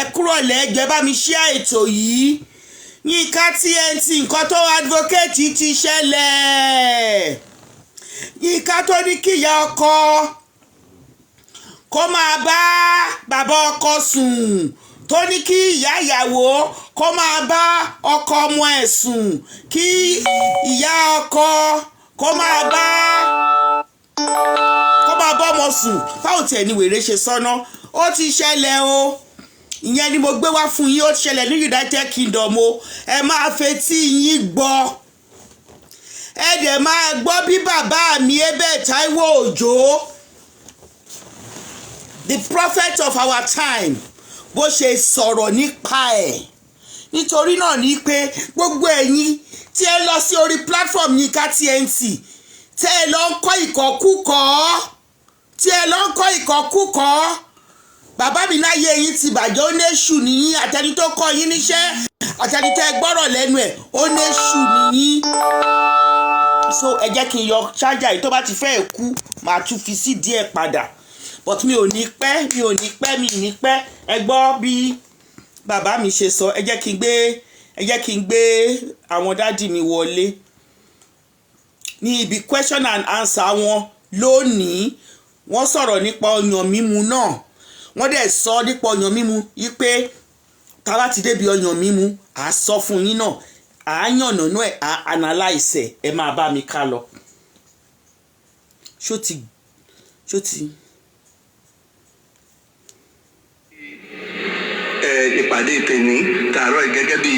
Ẹ kúrọ̀lẹ́. Ẹ jọ̀ọ́, ẹ bá mi share ètò yìí. Yínká TNT, nǹkan tó advocate ti ṣẹlẹ̀. Yínká tó ní kíyà ọkọ kó máa bá bàbá ọkọ sùn, tó ní kí ìyá ìyàwó kó máa bá ọkọ ọmọ ẹ̀ sùn, kí ìyá ọkọ kó máa bá ọmọ sùn, báwo tiẹ̀ ni wèrè ṣe sọ́nà? Ó ti ṣẹlẹ̀ o. Ìyẹn ni mo gbé wá fún yín. Ó ti ṣẹlẹ̀ ní United Kingdom o. Ẹ máa fetí yín gbọ́, ẹ dẹ̀ máa gbọ́ bí bàbá mi Abel Taiwo Òjó, the prophet of our time, bó ṣe sọ̀rọ̀ nípa ẹ̀. Nítorí náà ní pé gbogbo ẹ̀yin tí ẹ lọ sí orí platform Yinka TNT, tẹ́ ẹ lọ ń kọ́ ìkọ́kúkọ́, tí ẹ lọ ń kọ́ ìkọ́kúkọ́, bàbá mi, láyé yín ti bàjẹ́. Ó ní èṣù nìyí. Àtẹni tó kọ́ yín níṣẹ́, àtẹni tẹ́ ẹ gbọ́rọ̀ lẹ́nu ẹ̀, ó ní èṣù nìyí. So ẹ jẹ́ kí n yọ ṣájà yìí. Tó bá ti fẹ́ kú, màá tún fi sí díẹ̀ padà, but mi ò ní pẹ́, mi ò ní pẹ́, mi ò ní pẹ́. Ẹ gbọ́ bí bàbá mi ṣe sọ. Ẹ jẹ́ kí n gbé àwọn daddy mi wọlé ní ibi question and answer wọn lónìí. Wọ́n sọ̀rọ̀ nípa ọyàn mímu náà. Wọ́n dẹ̀ sọ nípa ọyàn mímu yí pé tá a bá ti débi ọyàn mímu, à á sọ fún yín náà, à á yànnàná ẹ̀, à á analyse ẹ̀. Ẹ máa bá mi ká lọ. Ṣó ti. Ìpàdé tèmi tààrọ̀ yìí, gẹ́gẹ́ bí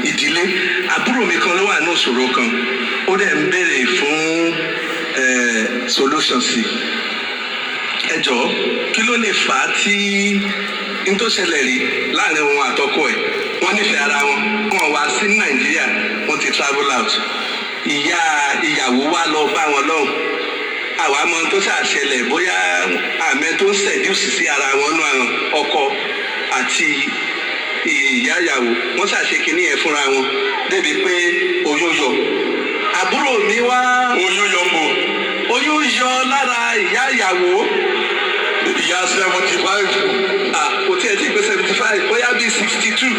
ìdílé, àbúrò mi kan ló wà ní ìṣòro kan, ó dẹ̀ ń béèrè fún solution sí. Ẹ jọ̀ọ́, kí ló lè fà á tí n tó ṣẹlẹ̀ rí láàrin òun àtọkọ ẹ̀? Wọ́n nífẹ̀ẹ́ ara wọn, wọn wá sí Nàìjíríà, wọ́n ti travel out. Ìyá ìyàwó wa lọ bá wọn lọ́hùn. Àwa mọ tó ṣàṣẹlẹ̀, bóyá àmẹ tó ń seduce sí ara wọn nú àwọn ọkọ àti ìyá ìyàwó. Wọ́n ṣàṣe kinní yẹn fúnra wọn débi pé oyún yọ. Àbúrò mi wá. Oyún yọ mbò? Oyún yọ lára ìyá ìyàwó. Ìyá 75? Ah, kò tiẹ̀ tí ì pé 75, bóyá bíi 62.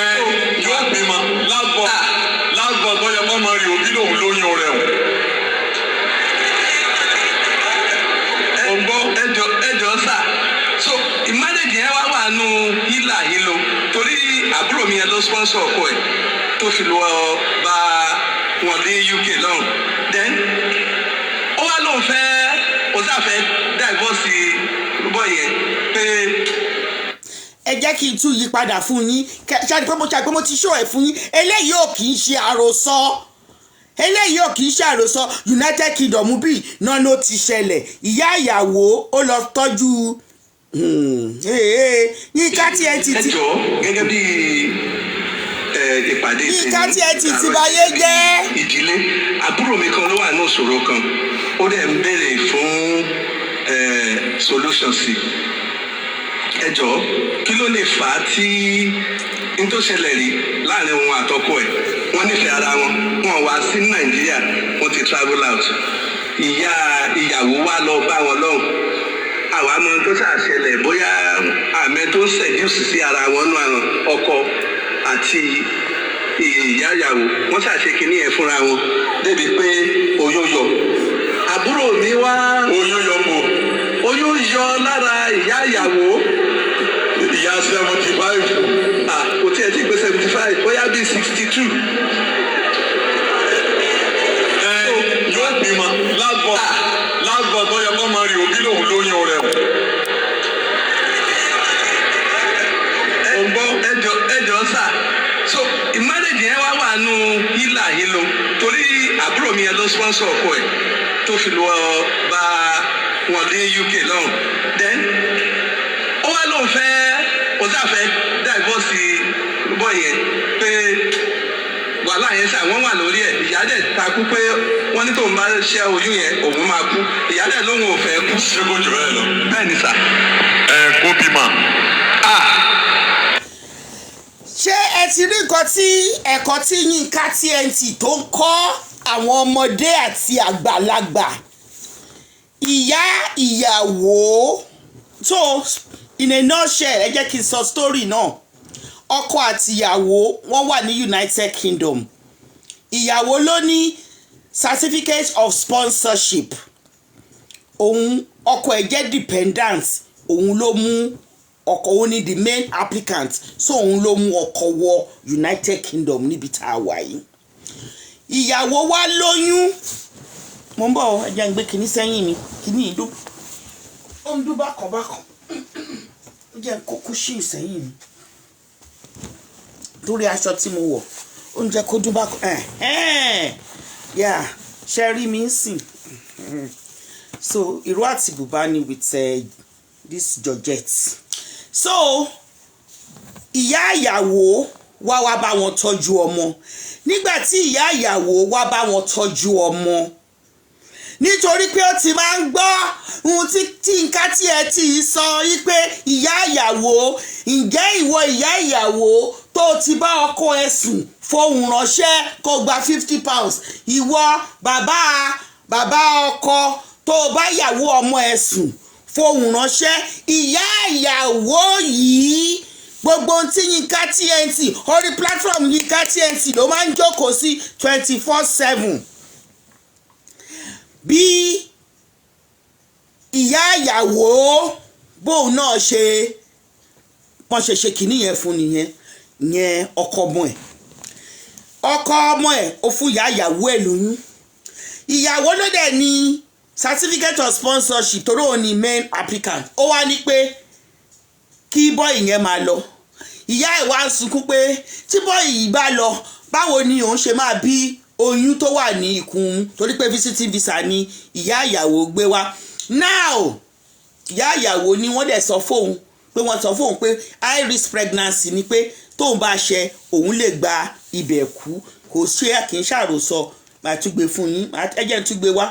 Ẹ yóò bímọ lágbọ lágbọ tó yẹ kó máa rí òbí lòun lóyún rẹ̀ o. Ẹ gbọ́, ẹjọ ẹjọ sà, so ìmánèjì yẹn wá wà nù hílà hílo, torí àbúrò mi yẹn ló sponsor ọkọ ẹ̀ tó fi lọ bá wọn ní UK lọ́hùn. Then ó wá lóun fẹ́, ó sàfẹ́ divorce bọ́ yẹn pé. Ẹ jẹ́ kí n tún yí padà fún yín. Ṣáà pé mo ti ṣó ẹ̀ fún yín. Eléyìí ò kì í ṣe àròsọ, eléyìí ò kì í ṣe àròsọ. United Kingdom bí náà ló ti ṣẹlẹ̀. Ìyá ìyàwó ó lọ tọ́jú Yínká TNT Ẹ ti jọ̀ọ́, gẹ́gẹ́ bí ìpàdé Yínká tèmi TNT ti tààrọ̀ bayé yìí, jẹ́. Ìdílé, àbúrò mi kan ló wà ní ìṣòro kan, ó dẹ̀ ń béèrè fún solution sí. Ẹ jọ̀ọ́, kí ló lè fà á tí n tó ṣẹlẹ̀ rí láàrin òun àtọkọ ẹ̀? Wọ́n nífẹ̀ẹ́ ara wọn, wọn wá sí Nàìjíríà, wọ́n ti travel out. Ìyá ìyàwó wa lọ bá wọn lọ́hùn. Àwa mọ tó ṣàṣẹlẹ̀, bóyá àmẹ tó ń seduce sí ara wọn nú àwọn ọkọ àti ìyá ìyàwó. Wọ́n ṣàṣe kinní yẹn fúnra wọn débi pé oyún yọ. Àbúrò mi wá. Oyún yọ mbò? Oyún yọ lára ìyá ìyàwó. Ìyá 75? Ah, kò tiẹ̀ tí ì pé 75, bóyá bíi 62. Ẹ yóò bímọ lágbọ lágbọ tó yẹ kó máa rí òbí lòun lóyún rẹ̀ o. Ẹ gbọ́, ẹjọ ẹjọ sà, so ìmánèjì yẹn wá wà nù hílà hílo, torí àbúrò mi yẹn ló sponsor ọkọ ẹ̀ tó fi lọ bá wọn ní UK lọ́hùn. Then ó wá lóun fẹ́, ó sàfẹ́ divorce bọ́ yẹn pé wàhálà yẹn ṣá wọ́n wà lórí ẹ̀. Ìyá dẹ̀ takú pé wọ́n ní tóun bá ṣẹ́ oyún yẹn, òun máa kú. Ìyá dẹ̀ lóun ò fẹ́ kú. Ṣé kò jù bẹ́ẹ̀ lọ? Bẹ́ẹ̀ ni sà. Ẹ kó bímọ. Ah. Ṣé ẹ ti rí nǹkan tí ẹ̀kọ́ tí Yínká TNT tó ń kọ́ àwọn ọmọdé àti àgbàlagbà? Ìyá ìyàwó tó In a nutshell, ẹ jẹ́ kí n sọ story náà. Ọkọ àti ìyàwó, wọ́n wà ní United Kingdom. Ìyàwó ló ní certificate of sponsorship. Òun, ọkọ ẹ̀ jẹ́ dependant. Òun ló mú ọkọ, òun ni the main applicant, so òun ló mú ọkọ wọ United Kingdom níbi tá a wà yìí. Ìyàwó wa lóyún. Mo ń bọ̀, ẹ jẹ́ n gbé kinní sẹ́yìn mi. Kinní ìlú ó ń dún bákan bákan. Ó jẹ́ n kó cushion sẹ́yìn mi torí aṣọ tí mo wọ̀, ó ń jẹ́ kó dún bákan. Yà ṣe rí mi ń sìn. So ìró àti bùbá ni with this georgette. So ìyá ìyàwó wá wá bá wọn tọ́jú ọmọ. Nígbà tí ìyá ìyàwó wá bá wọn tọ́jú ọmọ, nítorí pé ó ti máa ń gbọ́ ohun tí nǹkan tí ẹ ti sọ wípé ìyá ìyàwó, ǹjẹ́ ìwọ ìyá ìyàwó tó ti bá ọkọ ẹ sùn, fohùn ránṣẹ́ kó gba £50. Ìwọ bàbá ọkọ tó bá ìyàwó ọmọ ẹ sùn, fohùn ránṣẹ́. Ìyá ìyàwó yìí, gbogbo ohun tí Yínká TNT orí platform Yínká TNT ló máa ń jókòó sí 24/7. Bí ìyá ìyàwó bóun náà ṣe wọ́n ṣe ṣe kínní yẹn fún nìyẹn. Yẹn ọkọ ọmọ ẹ̀, ọkọ ọmọ ẹ̀, ó fún ìyá ìyàwó ẹ̀ lóyún. Ìyàwó ló dẹ̀ ní certificate of sponsorship torí òun ni main applicant. Ó wá ní pé kí boy yẹn máa lọ. Ìyá ẹ̀ wá ń sunkún pé tí boy yìí bá lọ, báwo ni òun ṣe máa bí oyún tó wà ní ikùn, torí pé visiting visa ni ìyá ìyàwó gbé wá. Now ìyá ìyàwó ni wọ́n dẹ̀ sọ fóun pé wọ́n sọ fóun pé high risk pregnancy ni, pé tóun bá ṣe, òun lè gba ibẹ̀ kú. Kò ṣe, kì í ṣàròsọ. Màá tún gbé fún yín. Ẹ jẹ́ n tún gbé wá,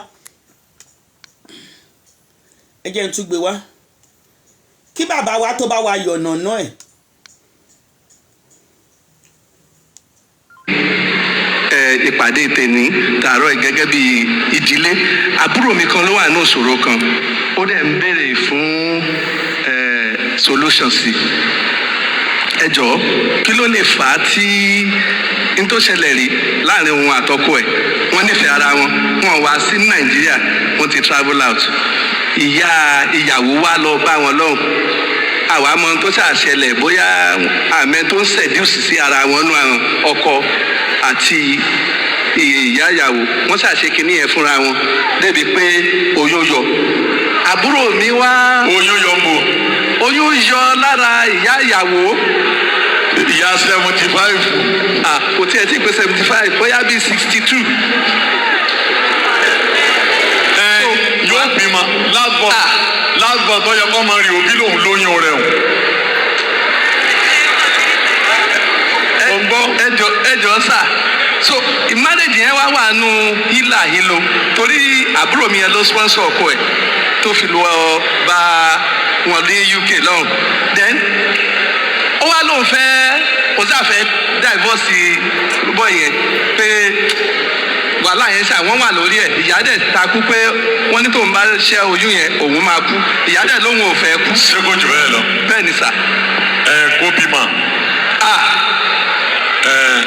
ẹ jẹ́ n tún gbé wá kí bàbá wa tó bá wa yọ̀nà náà ẹ̀. Ìpàdé tèmi tààrọ̀ yìí, gẹ́gẹ́ bí ìdílé, àbúrò mi kan ló wà ní ìṣòro kan, ó dẹ̀ ń béèrè fún solution sí. Ẹ jọ̀ọ́, kí ló lè fà á tí n tó ṣẹlẹ̀ rí láàrin òun àtọkọ ẹ̀? Wọ́n nífẹ̀ẹ́ ara wọn, wọ́n wá sí Nàìjíríà, wọ́n ti travel out. Ìyá ìyàwó wa lọ bá wọn lọ́hùn. Àwa mọ tó ṣàṣẹlẹ̀, bóyá àmẹ tó ń seduce sí ara wọn nú àwọn ọkọ àti ìyá ìyàwó. Wọ́n ṣàṣe kinní yẹn fúnra wọn débi pé oyún yọ. Àbúrò mi wá Oyún yọ mo? Oyún yọ lára ìyá ìyàwó. Ìyá 75? Ah, kò tiẹ̀ tí pé 75, bóyá bíi 62. Ẹ yóò bímọ. Last born, last born tó yẹ kó máa rí òbí lòun lóyún rẹ̀ o. Mo ń gbọ́. Ẹjọ, ẹjọ sà, so marriage yẹn wá wà nù hílà hílo, torí àbúrò mi yẹn ló sponsor ọkọ ẹ̀ tó fi lọ bá wọn ní UK lọ́hùn. Then ó wá lóun fẹ́, kò sáà fẹ́ divorce boy yẹn, pé wàhálà yẹn ṣá wọ́n wà lórí ẹ̀. Ìyá dẹ̀ takú pé wọ́n ní tóun bá ṣẹ́ oyún yẹn, òun máa kú. Ìyá dẹ̀ lóun ò fẹ́ kú. Ṣé kò jù bẹ́ẹ̀ lọ? Bẹ́ẹ̀ ni sà. Ẹ kó bímọ. Ah. Ẹ.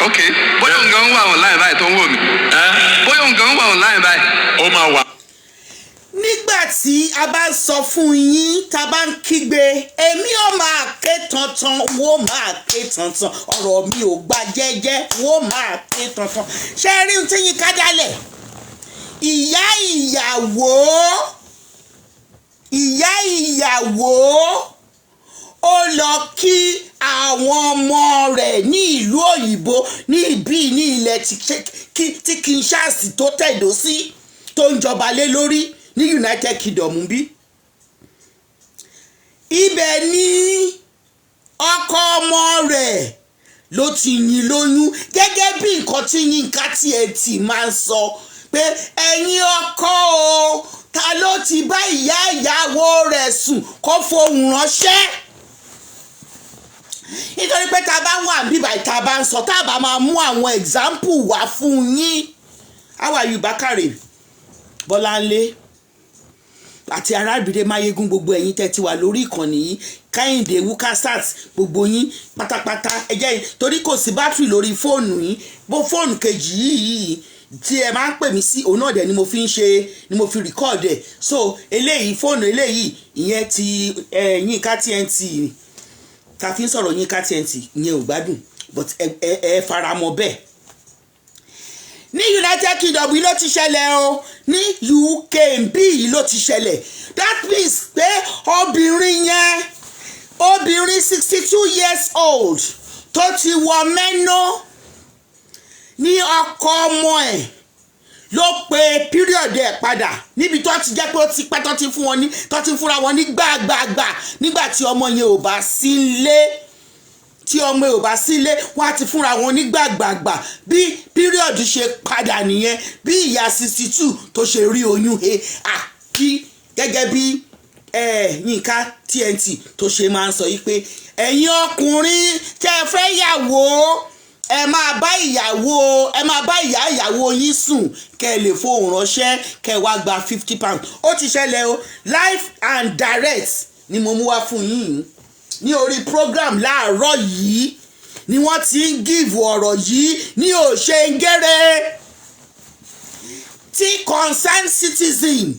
Ok, bóyá òun gan wà online báyìí tó ń wò mí. Ẹ. Bóyá òun gan wà online báyìí. Ó máa wà. Nígbà tí a bá ń sọ fún yín, tá a bá ń kígbe, èmi ò máa ké tantan, wọ́n máa ké tantan. Ọ̀rọ̀ mi ò gba jẹ́jẹ́, wọ́n máa ké tantan. Ṣé ẹ rí ohun tí yín ká dálẹ̀? Ìyá ìyàwó, ìyá ìyàwó ó lọ kí àwọn ọmọ rẹ̀ ní ìlú òyìnbó ní ibi ní ilẹ̀ tí Kinshasa tó tẹ̀dó sí, tó ń jọba lé lórí ní United Kingdom bí. Ibẹ̀ ni ọkọ ọmọ rẹ̀ ló ti yìn lóyún, gẹ́gẹ́ bí nǹkan tí Yínká TNT máa ń sọ pé ẹ̀yin ọkọ o, ta ló ti bá ìyá ìyàwó rẹ̀ sùn, kó fohùn ránṣẹ́. Nítorí pé tá a bá wà bíbà, tá a bá ń sọ, tá a bá máa mú àwọn example wá fún yín. How are you, Bákàrè Bọ́láńlé? Àti arábìnrin Máyégún, gbogbo ẹ̀yin tẹ́ ti wà lórí ìkànnì yìí, Kẹ́hìndé Wukasat, gbogbo yín pátápátá, ẹ jẹ́ torí kò sí bátìrì lórí fóònù yìí. Bó fóònù kejì yìí tí ẹ máa ń pè mí sí, òun náà dẹ̀ ni mo fi ń ṣe, ni mo fi record ẹ̀. So eléyìí, fóònù eléyìí, ìyẹn ti Yínká TNT ta fi ń sọ̀rọ̀, Yínká TNT, ìyẹn ò gbádùn, but ẹ faramọ́ bẹ́ẹ̀. Ní United Kingdom yìí ló ti ṣẹlẹ̀ o, ní UK bí yìí ló ti ṣẹlẹ̀. That means pé obìnrin yẹn, obìnrin 62 years old tó ti wọ mẹ́nà, ní ọkọ ọmọ ẹ̀ ló pe period ẹ̀ padà, níbi tó ti jẹ́ pé ó ti pẹ́ tó ti fún wọn ní, tó ti fúnra wọn ní gbàgbàgbà. Nígbà tí ọmọ yẹn ò bá sí lé, tí ọmọ ò bá sílé, wọ́n á ti fúnra wọn ní gbàgbàgbà. Bí period ṣe padà nìyẹn, bí ìyá 62 tó ṣe rí oyún he. Àkí gẹ́gẹ́ bí Yínká TNT tó ṣe máa ń sọ yìí pé ẹ̀yin ọkùnrin tẹ́ ẹ fẹ́ yàwó, ẹ máa bá ìyàwó, ẹ máa bá ìyá ìyàwó yín sùn, kẹ́ ẹ lè fohùn ránṣẹ́, kẹ́ ẹ wá gba £50. Ó ti ṣẹlẹ̀ o. Live and direct ni mo mú wá fún yín ní orí program láàárọ̀ yìí ni wọ́n ti ń give ọ̀rọ̀ yìí ní òṣèǹgẹ̀rẹ̀ tí concerned citizen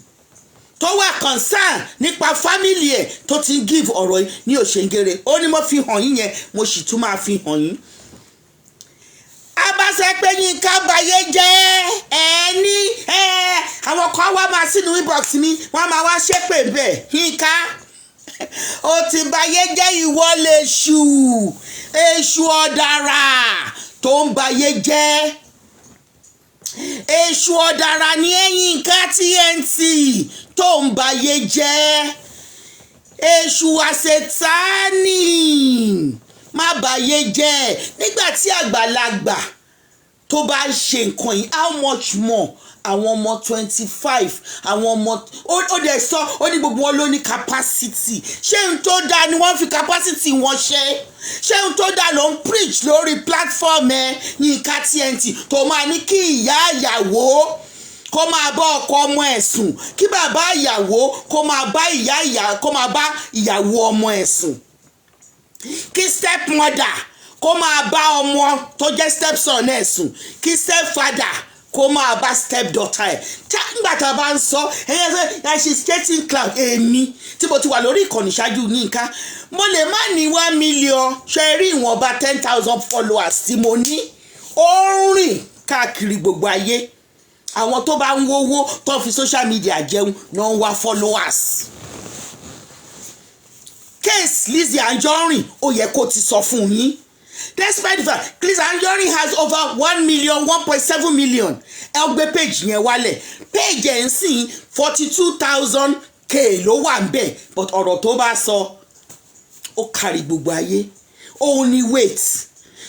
tó wà concern nípa family ẹ̀ tó ti ń give ọ̀rọ̀ yìí ní òṣèǹgẹ̀rẹ̀. Ó ní mo fi hàn yín yẹn, mo sì tún máa fi hàn yín. Abáṣẹ pé Yínká bayé jẹ́ ẹ ní ẹ, àwọn kan wá máa sínú inbox mi, wọ́n máa wá ṣépè bẹ́ẹ̀. Yínká, ó ti bayé jẹ́. Ìwọ lè ṣù, èṣù ọ̀dàrà tó ń bayé jẹ́, èṣù ọ̀dàrà ní Yínká TNT tó ń bayé jẹ́, èṣù àṣetánì má bayé jẹ́. Nígbà tí àgbàlagbà tó bá ń ṣe nǹkan yìí, how much more àwọn ọmọ 25, àwọn ọmọ? Ó dẹ̀ sọ, ó ní gbogbo wọn ló ní capacity. Ṣé n tó dáa ni wọ́n fi capacity wọn ṣe? Ṣé n tó dáa ló ń preach lórí platform ẹ, Yínká TNT, tó máa ní kí ìyá ìyàwó kó máa bá ọkọ ọmọ ẹ̀ sùn, kí bàbá ìyàwó kó máa bá ìyá ìyá, kó máa bá ìyàwó ọmọ ẹ̀ sùn, kí stepmother kó máa bá ọmọ tó jẹ́ stepson ẹ̀ sùn, kí stepfather kó máa bá stepdaughter ẹ̀? Nígbà tá a bá ń sọ ẹ̀yẹ́ sẹ́ ẹ̀ ṣe skating cloud. Èmi tí mo ti wà lórí ìkànnì ṣáájú Yínká, mo lè má ní 1 million. Ṣe rí ìwọ̀nba 10,000 followers tí mo ní, ó ń rìn káàkiri gbogbo ayé. Àwọn tó bá ń wówó, tó fi social media jẹun náà, ń wá followers. Case Lizzy Anjorin, ó yẹ kó ti sọ fún yín. Despite the fact Lizzy Anjorin has over 1 million, 1.7 million, ẹ gbé page yẹn wálẹ̀. Page ẹ̀ ń sìn 42,000 k ló wà ń bẹ̀, but ọ̀rọ̀ tó bá sọ, ó kárí gbogbo ayé. Òun ni weight.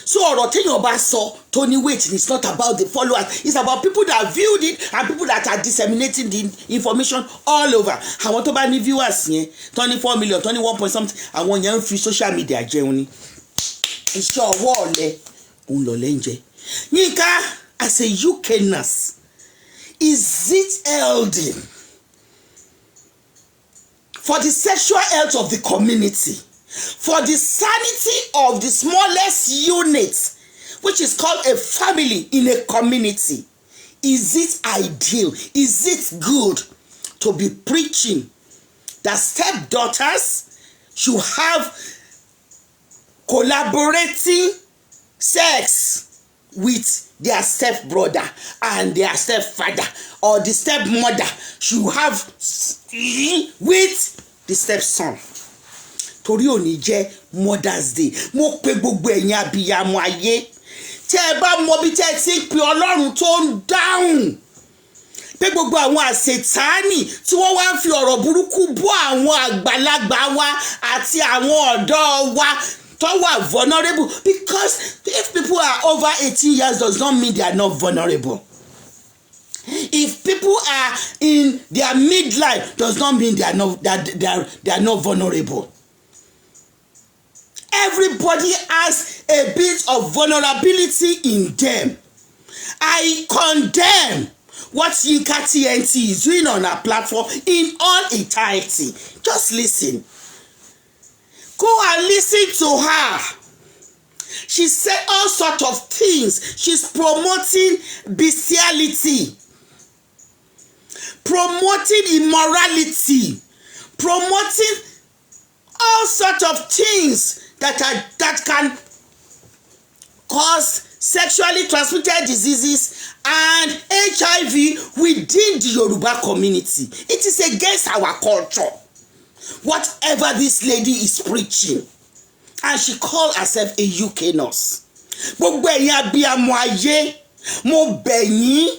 So ọ̀rọ̀ téèyàn bá sọ tó ní weight, it's not about the followers, it's about people that viewed it and people that are disseminating the information all over. Àwọn tó bá ní viewers yẹn, tó ní 4 million, tó ní one point something, àwọn yẹn ń fi social media jẹun ni. Iṣẹ́ ọwọ́ ọ̀lẹ òun lọ̀lẹ́ ń jẹ. Yínká, as a UK nurse, is it healthy for the sexual health of the community, for the sanity of the smallest unit, which is called a family in a community, is it ideal, is it good to be preaching that stepdaughters should have collaborating sex with their stepbrother and their stepfather, or the stepmother should have with the stepson? Torí òní jẹ́ Mother's Day, mo pe gbogbo ẹ̀yin abiyamọ ayé tẹ́ ẹ bá mọ bí tẹ́ ẹ ti ń pe Ọlọ́run tó ń dáhùn, pé gbogbo àwọn àṣetánì tí wọ́n wá ń fi ọ̀rọ̀ burúkú bú àwọn àgbàlagbà wa àti àwọn ọ̀dọ́ wa tó wà vulnerable, because if people are over 18 years does not mean they are not vulnerable. If people are in their midlife does not mean they are not vulnerable. Everybody has a bit of vulnerability in them. I condemn What Yinka TNT is doing on her platform in all entirety. Just listen. Go and listen to her. She said all sort of things. She's promoting bestiality, promoting immorality, promoting all sorts of things that can cause sexually transmitted diseases and HIV within the Yoruba community. It is against our culture, whatever this lady is preaching, and she call herself a UK nurse. Gbogbo ẹ̀yin abiyamọ ayé, mo bẹ̀ yín,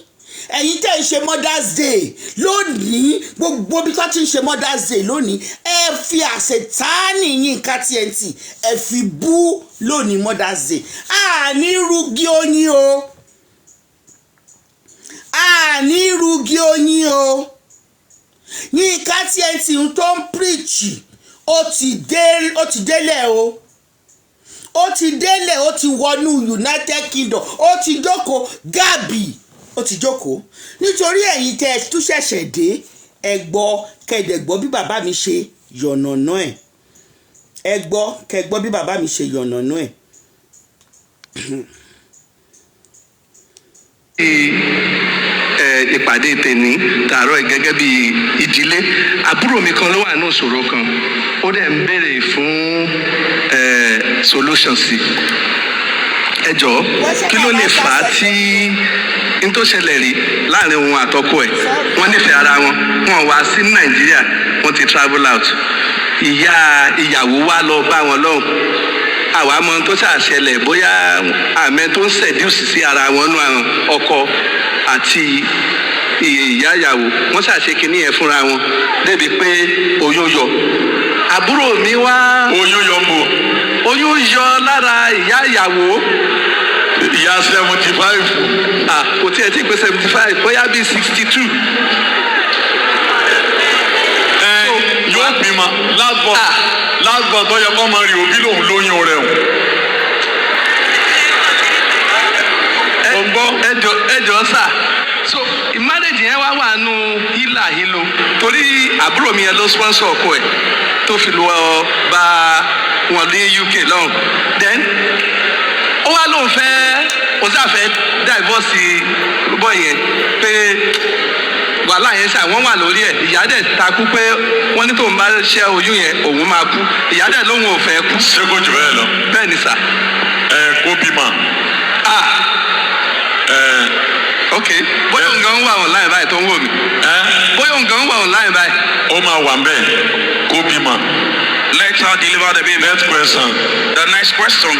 ẹ̀yin tẹ́ ń ṣe Mother's Day lónìí, gbogbo bí tó ti ń ṣe Mother's Day lónìí, ẹ fi àṣetáàní Yínká TNT, ẹ fi bú lónìí Mother's Day. Àní rugi oyin o, àní rugi oyin o. Yínká TNT tó ń preach, ó ti dé, ó ti délẹ̀ o, ó ti délẹ̀, ó ti wọnú United Kingdom, ó ti jókòó gàbì, ó ti jókòó. Nítorí ẹ̀yin tẹ́ ẹ tún ṣẹ̀ṣẹ̀ dé, ẹ gbọ́ kẹ́dẹ̀ gbọ́ bí bàbá mi ṣe yànnàná ẹ̀. Ẹ gbọ́ kẹ́ gbọ́ bí bàbá mi ṣe yànnàná ẹ̀. Ìpàdé tèní tààrọ̀ yìí, gẹ́gẹ́ bí ìdílé, àbúrò mi kan ló wà ní ìṣòro kan, ó dẹ̀ ń béèrè fún solution sí. Ẹ jọ̀ọ́, kí ló lè fà á tí n tó ṣẹlẹ̀ rí láàrin òun àtọkọ ẹ̀? Wọ́n nífẹ̀ẹ́ ara wọn, wọn wá sí Nàìjíríà, wọ́n ti travel out. Ìyá ìyàwó wa lọ bá wọn lọ́hùn. Àwa mọ ohun tó ṣàṣẹlẹ̀, bóyá àmẹ tó ń seduce sí ara wọn nú àwọn ọkọ àti ìyá ìyàwó. Wọ́n ṣàṣe kinní yẹn fúnra wọn débi pé oyún yọ. Àbúrò mi wá Oyún yọ mbò? Oyún yọ lára ìyá ìyàwó. Ìyá 75? Ah, kò tiẹ̀ tí ì pé 75, bóyá bíi 62. Ẹ yóò bímọ. Last born. Ah. Last born tó yẹ kó máa rí òbí lòun lóyún rẹ̀ o. Mo ń gbọ́. Ẹjọ, ẹjọ sà, so marriage yẹn wá wà nù hílà hílo, torí àbúrò mi yẹn ló sponsor ọkọ ẹ̀ tó fi lọ bá wọn ní UK lọ́hùn. Then ó wá lóun fẹ́, ó sàfẹ́ divorce boy yẹn, pé wàhálà yẹn ṣá wọ́n wà lórí ẹ̀. Ìyá dẹ̀ takú pé wọ́n ní tóun bá ṣẹ́ oyún yẹn, òun máa kú. Ìyá dẹ̀ lóun ò fẹ́ kú. Ṣé kò jù bẹ́ẹ̀ lọ? Bẹ́ẹ̀ ni sà. Ẹ kó bímọ. Ah. Ẹ. Ok, bóyá òun gan wà online báyìí tó ń wò mí. Ẹ. Bóyá òun gan wà online báyìí. Ó máa wà nbẹ, kó bímọ. Let her deliver the baby. Next question. The next question.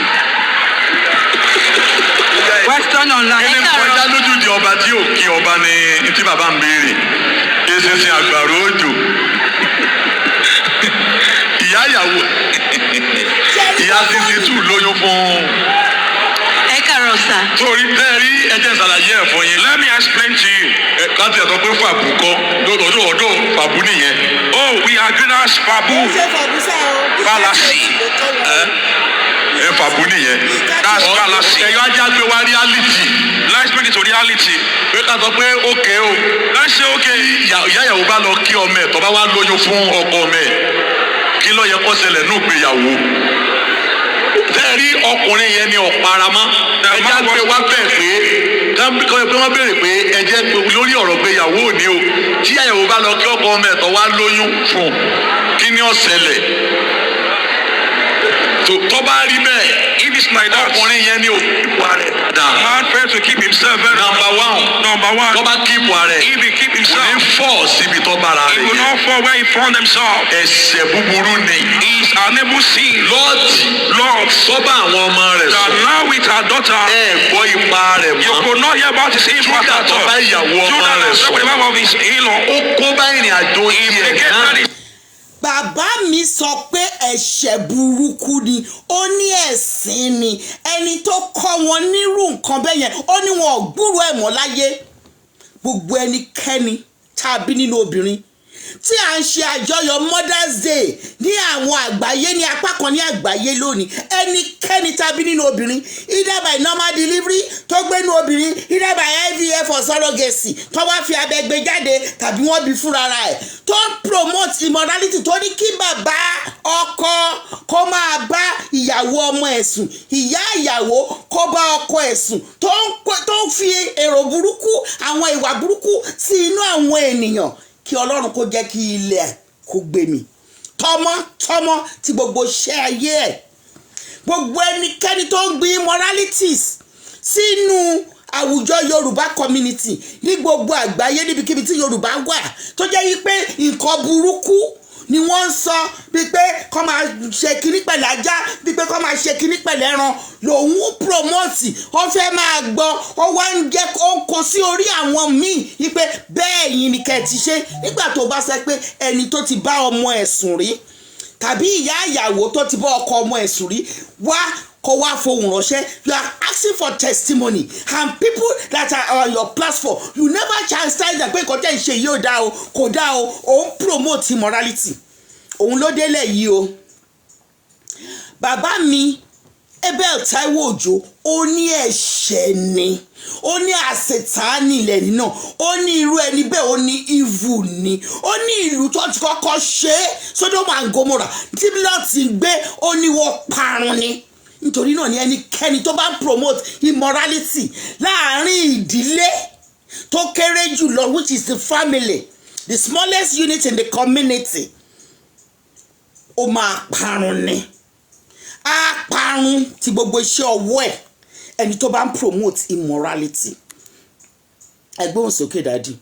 Question online. Kí ni kọjá lójú di ọba tí ò kí ọba ní tí bàbá ń béèrè? Eṣinṣin àgbàrá òjò. Ìyá ìyàwó, ìyá 62 lóyún fún. Ẹ káàárọ̀ sà. Torí bẹ́ẹ̀ rí, ẹ jẹ́ n ṣàlàyé ẹ̀ fún yín. Let me explain to you. Ẹ láti ẹ̀tọ́ pé fàbù kọ́ lọ́dọ̀ ọ̀dọ̀ fàbù nìyẹn. Oh, we agree that's Fabu. Ṣé fàbùsà o? Fallacy. Ẹ ẹ fàbù nìyẹn. That's fallacy. Ẹ̀yọ́ ajá gbé wá reality. Let's bring it to reality. Pé ká sọ pé ókè o. Let's say, okay, ìyá ìyàwó bá lọ kí ọmọ ẹ̀, tó bá wá lóyún fún ọkọ ọmọ ẹ̀, kí ló yẹ kó ṣẹlẹ̀ ní ìgbéyàwó? Bẹ́ẹ̀ rí, ọkùnrin yẹn ni ọ̀paramọ́. Ẹjẹ́ á gbé wá bẹ́ẹ̀ pé kọ́ pé wọ́n béèrè pé ẹjẹ́ pé lórí ọ̀rọ̀ ìgbéyàwó òní o, tí ìyàwó bá lọ kí ọkọ ọmọ ẹ̀ tó wá lóyún fún un, kí ni ó ṣẹlẹ̀? Tó bá rí bẹ́ẹ̀, if it's like that, ọkùnrin yẹn ni ò keep rẹ̀ dáadáa. Man failed to keep himself very Number one, Number one, tó bá keep rẹ̀, if he keep kò ní himself, fọ́ síbi tó bára he rẹ̀ will yẹn. not fall where he found himself. Ẹ̀ṣẹ̀ búburú ni. He is unable sin. Lọ́ọ̀tì Lord, tó bá àwọn ọmọ rẹ̀ that sùn, now with her daughter, ẹ gbọ́ ipa rẹ̀ you mọ́. could not hear about his impact Judah at tó all. bá ìyàwó ọmọ Judah rẹ̀ that sùn, slept with the wife of his in-law. ó kó bá ìrìn àjò tiẹ̀ náà. Implicated his Bàbá mi sọ pé ẹ̀ṣẹ̀ burúkú ni. Ó ní ẹ̀sìn ni. Ẹni tó kọ́ wọn nírú nǹkan bẹ́ẹ̀ yẹn, ó ní wọn ò gbúrò ẹ̀ mọ́ láyé. Gbogbo ẹnikẹ́ni tá a bí nínú obìnrin Tí à ń ṣe àjọyọ̀ Mother's Day ní àwọn àgbáyé, ní apá kan ní àgbáyé lónìí, ẹnikẹ́ni tàbí nínú obìnrin, either by normal delivery tó gbénú obìnrin, either by IVF or surrogacy tó wá fi abẹ gbé jáde, tàbí wọ́n bí fúnra ẹ̀, tó ń promote immorality, tó ní kí bàbá ọkọ kó máa bá ìyàwó ọmọ ẹ̀ sùn, ìyá ìyàwó kó bá ọkọ ẹ̀ sùn, tó ń fi èrò burúkú, àwọn ìwà burúkú sí inú àwọn ènìyàn, kí Ọlọ́run kó jẹ́ kí ilẹ̀ kó gbé mi tọmọ tọmọ tí gbogbo iṣẹ́ ayé ẹ̀. Gbogbo ẹnikẹ́ni tó ń gbin immoralities sínú àwùjọ Yorùbá community ní gbogbo àgbáyé, níbikíbi tí Yorùbá wà, tó jẹ́ wípé nǹkan burúkú ni wọ́n ń sọ, bíi pé kọ́ máa ṣe kinní pẹ̀lú ajá, bíi pé kọ́ máa ṣe kinní pẹ̀lú ẹran, lòun promote, ó fẹ́ máa gbọ́, ó wá ń jẹ́ ó ń kó sí orí àwọn míì wípé bẹ́ẹ̀ yìí ni kẹ́ ẹ ti ṣe. Nígbà tó bá sọ pé ẹni tó ti bá ọmọ ẹ̀ sùn rí, tàbí ìyá ìyàwó tó ti bá ọkọ ọmọ ẹ̀ sùn rí, wá kó wá fohùn ránṣẹ́, you are asking for testimony, and people that are on your platform, you never chastise them pé nǹkan tẹ́ ń ṣe yìí ò dáa o, kò dáa o. Òun promote immorality, òun ló délẹ̀ yìí o. Bàbá mi Abel Taiwo Òjó, ó ní ẹ̀ṣẹ̀ ni, ó ní àṣetánì ilẹ̀ nínà, ó ní irú ẹni bẹ́ẹ̀, ó ní evil ni, ó ní ìlú tó ti kọ́kọ́ ṣe é, Sodom and Gomorrah, tí Lọ́ọ̀tì gbé, ó ní wọ́n parun ni. Nítorí náà ni ẹnikẹ́ni tó bá ń promote immorality láàárín ìdílé tó kéré jù lọ, which is the family, the smallest unit in the community, ó máa parun ni, á parun ti gbogbo iṣẹ́ ọwọ́ ẹ̀, ẹni tó bá ń promote immorality. Ẹ gbóhùn sókè, daddy.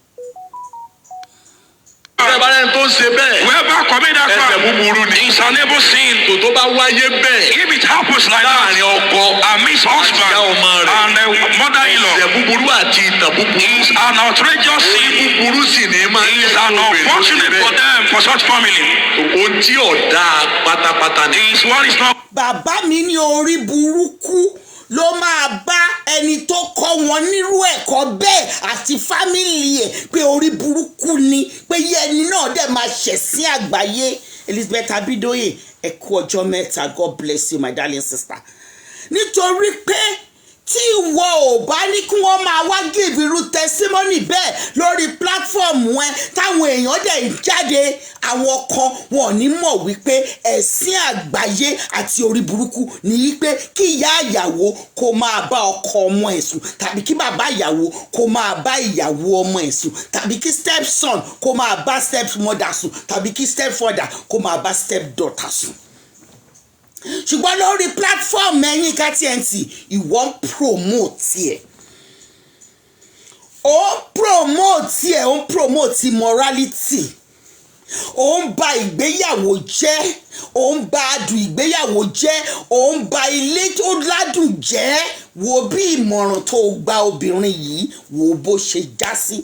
Ẹ bá rẹni tó ń ṣe bẹ́ẹ̀. Whoever commit that Ẹ̀ṣẹ̀ crime búburú ni. is an evil sin. Tò tó bá wáyé bẹ́ẹ̀. If it happens like that, Láàrin ọkọ amidst husband àti ìyá ọmọ rẹ̀. and the mother-in-law, Ẹ̀ṣẹ̀ búburú àti ìtàn búburú. is an outrageous sin. Búburú sì ní máa ń Is jẹ́ an kí obìnrin tó ṣe unfortunate for bẹ́ẹ̀. them, for such family. Ohun tí ò dáa pátápátá ni. Is what is not Bàbá mi ní orí burúkú ló máa bá ẹni tó kọ́ wọn nírú ẹ̀kọ́ bẹ́ẹ̀ àti family ẹ̀, pé orí burúkú ni, pé yẹ ẹni náà dẹ̀ máa ṣẹ̀ sí àgbáyé. Elizabeth Abidoye, ẹ kú ọjọ́ mẹ́ta. God bless you, my darling sister. Nítorí pé tí ìwọ ò bá ní kí wọ́n máa wá give irú testimony bẹ́ẹ̀ lórí platform ẹ, táwọn èèyàn dẹ̀ ń jáde, àwọn kan wọn ò ní mọ̀ wípé ẹ̀sìn àgbáyé àti orí burúkú ní wípé kí ìyá ìyàwó kó máa bá ọkọ ọmọ ẹ̀ sùn, tàbí kí bàbá ìyàwó kó máa bá ìyàwó ọmọ ẹ̀ sùn, tàbí kí stepson kó máa bá stepmother sùn, tàbí kí stepfather kó máa bá stepdaughter sùn. Ṣùgbọ́n lórí platform Yinka TNT, ìwọ ń promote ẹ̀, ó ń promote ẹ̀, ó ń promote immorality, ó ń ba ìgbéyàwó jẹ́, ó ń ba adùn ìgbéyàwó jẹ́, ó ń ba ilé tó ládùn jẹ́. Wo bí ìmọ̀ràn tó gba obìnrin yìí, wo bó ṣe já sí.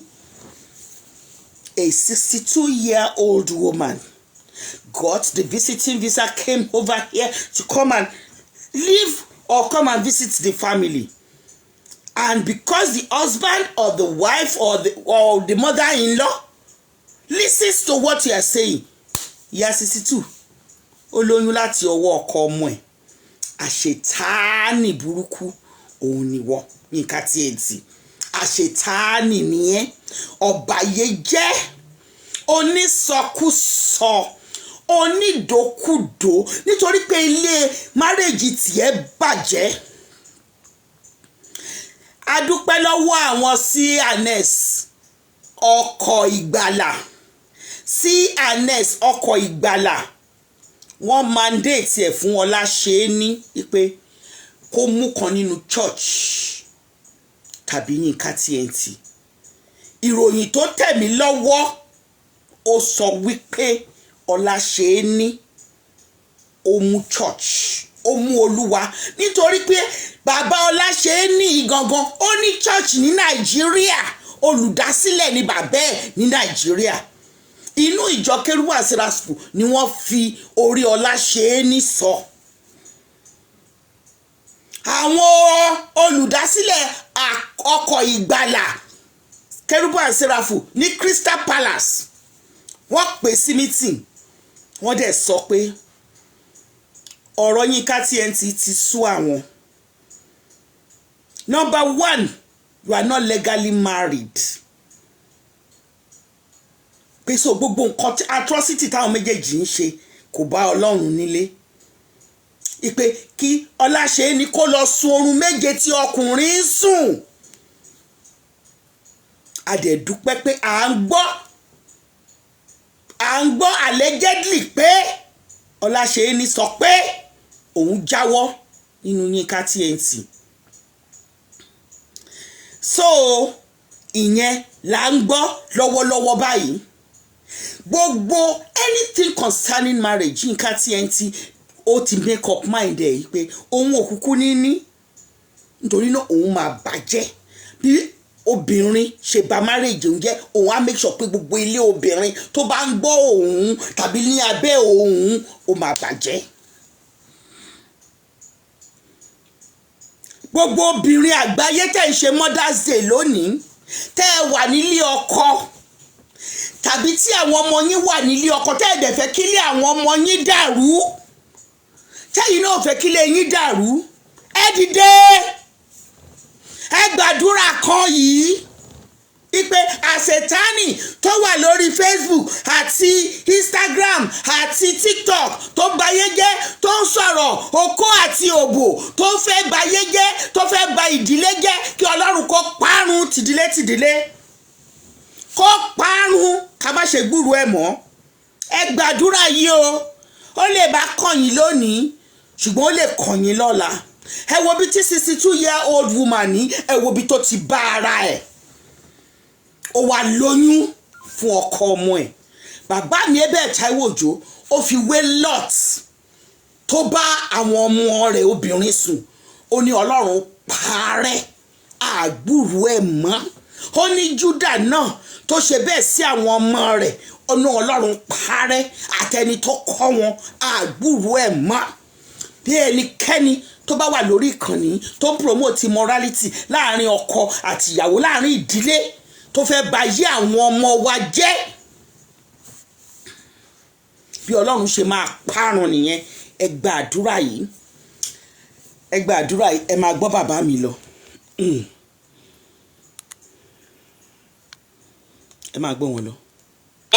A 62-year-old woman got the visiting visa, came over here to come and live or come and visit the family, and because the husband or the wife or the mother-in-law listens to what you are saying, ìyá 62, ó lóyún láti ọwọ́ ọkọ ọmọ ẹ̀. Àṣetáàní burúkú òun ni wọ́n. Yínká TNT, àṣetáàní nìyẹn, ọ̀bàyéjẹ́, onísọkúsọ, onídòkúdò, nítorí pé ilé marriage tiẹ̀ bàjẹ́. A dúpẹ́ lọ́wọ́ àwọn C&S ọkọ̀ ìgbàlà, C&S ọkọ̀ ìgbàlà, wọ́n mandate ẹ̀ fún Ọláṣẹ́ní pé kó mú kan nínú church tàbí Yínká TNT. Ìròyìn tó tẹ̀ mí lọ́wọ́, ó sọ wípé Ọláṣẹ́ní, ó mú church, ó mú Olúwa, nítorí pé bàbá Ọláṣẹ́ní gangan, ó ní church ní Nàìjíríà, olùdásílẹ̀ ní bàbá ẹ̀ ní Nàìjíríà. Inú ìjọ Kérúbù Séráfù ni wọ́n fi orí Ọláṣẹ́ní sọ. Àwọn olùdásílẹ̀ ọkọ̀ ìgbàlà Kérúbù and Séráfù ní Crystal Palace, Wọ́n pè sí meeting, wọ́n dẹ̀ sọ pé ọ̀rọ̀ Yínká TNT ti sú àwọn. Number one, you are not legally married, pé so gbogbo nǹkan atrocity táwọn méjèèjì ń ṣe kò bá Ọlọ́run nílé, ìpè kí Ọláṣẹ́ni kó lọ sun oorun 7 tí ọkùnrin ń sùn. A dẹ̀ dúpẹ́ pé à ń gbọ́ allegedly pé Ọláṣẹ́ni sọ pé òun jáwọ́ nínú Yínká TNT. So ìyẹn là ń gbọ́ lọ́wọ́lọ́wọ́ báyìí. Gbogbo anything concerning marriage, Yínká TNT ó ti make up mind ẹ̀ yìí pé òun òkúkú ní nítorí náà òun máa bàjẹ́. Bí obìnrin ṣe bà marriage òun jẹ́, òun á make sure pé gbogbo ilé obìnrin tó bá ń gbọ́ òun tàbí ní abẹ́ òun, ó máa bàjẹ́. Gbogbo obìnrin àgbáyé tẹ̀ ń ṣe Mother's Day lónìí, tẹ́ ẹ wà nílé ọkọ tàbí tí àwọn ọmọ yín wà nílé ọkọ, tẹ́ ẹ dẹ̀ fẹ́ kílé àwọn ọmọ yín dàrú, tẹ́yìn náà fẹ́ kílé yín dàrú, ẹ dìde, ẹ gbàdúrà kan yìí ipe àṣetánì tó wà lórí Facebook àti Instagram àti TikTok tó bayé jẹ́, tó ń sọ̀rọ̀ okó àti òbò, tó fẹ́ bayé jẹ́, tó fẹ́ ba ìdílé jẹ́, kí Ọlọ́run kó parun tìdílé tìdílé, kó parun, ká má ṣe gbúrú ẹ̀ mọ́. Ẹ gbàdúrà yìí o. Ó lè bá kàn yín lónìí, ṣùgbọ́n ó lè kàn yín lọ́la. Ẹ wo bí tí 62-year-old woman ní, ẹ wo bí tó ti bá ara ẹ̀. Ó wá lóyún fún ọkọ ọmọ ẹ̀. Bàbá mi Abel Táíwò Òjó, ó fi wé Lot tó bá àwọn ọmọ rẹ̀ obìnrin sùn. Ó ní Ọlọ́run parẹ́ àgbúrú ẹ̀ mọ́. Ó ní Júdà náà tó ṣe bẹ́ẹ̀ sí àwọn ọmọ rẹ̀, ọ̀nà Ọlọ́run parẹ́ àtẹni tó kọ́ wọn, àgbúrú ẹ̀ mọ́. Bí ẹnikẹ́ni tó bá wà lórí ìkànnì tó ń promote immorality láàrin ọkọ àti ìyàwó, láàrin ìdílé, tó fẹ́ bà yé àwọn ọmọ wa jẹ́, bí Ọlọ́run ṣe máa parun nìyẹn. Ẹ gba àdúrà yìí, ẹ gba àdúrà yìí. Ẹ máa gbọ́ bàbá mi lọ. Ẹ máa gbọ́ wọn lọ.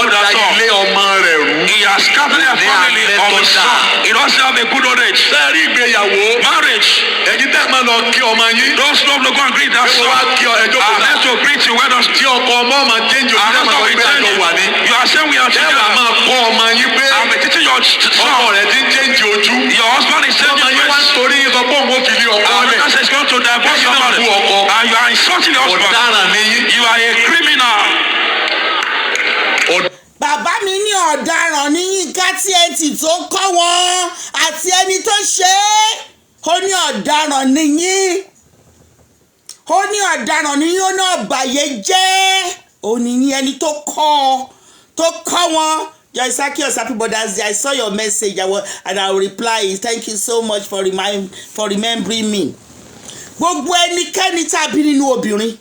Ó da ilé ọmọ rẹ̀ rú. He has scattered the Ní family alẹ́ of tó his dáa. son. He doesn't have a good old age. Sẹ́ẹ̀rí ìgbéyàwó. Marriage. Ẹ̀yin tẹ́ ẹ máa lọ kí ọmọ yín. Those love to go and greet that Pé mo son. wá kí ọ, ẹjọ́ kò I'm náà. here to greet you. Where does Tí ọkọ ọmọ máa change ojú, I'm ẹ máa not sọ pé àjọ wà ní. You are saying we are Ẹ wà together. máa kọ́ ọmọ yín pé I'm teaching your ọkọ son. rẹ̀ ti ń change ojú. Your husband is Ọmọ changing yín wá ń ways. torí sọ pé òun ò fi lé ọkọ And lẹ̀. that is going to divorce your Ẹ̀yin náà marriage. bú ọkọ. And you are insulting your husband. Ọ̀daràn ni yín. You are a criminal. Bàbá mi ní ọ̀daràn ní Yínká TNT tó kọ́ wọn àti ẹni tó ṣe é. Ó ní ọ̀daràn ní yín, ó ní ọ̀daràn ní yín, ó ní ọ̀bàyé jẹ́ ó ní yín, ẹni tó kọ́ ọ, tó kọ́ wọn. Joy Sakios, happy Mother's Day. I saw your message and I will reply it. Thank you so much for remembering me. Gbogbo ẹnikẹ́ni tàbí nínú obìnrin,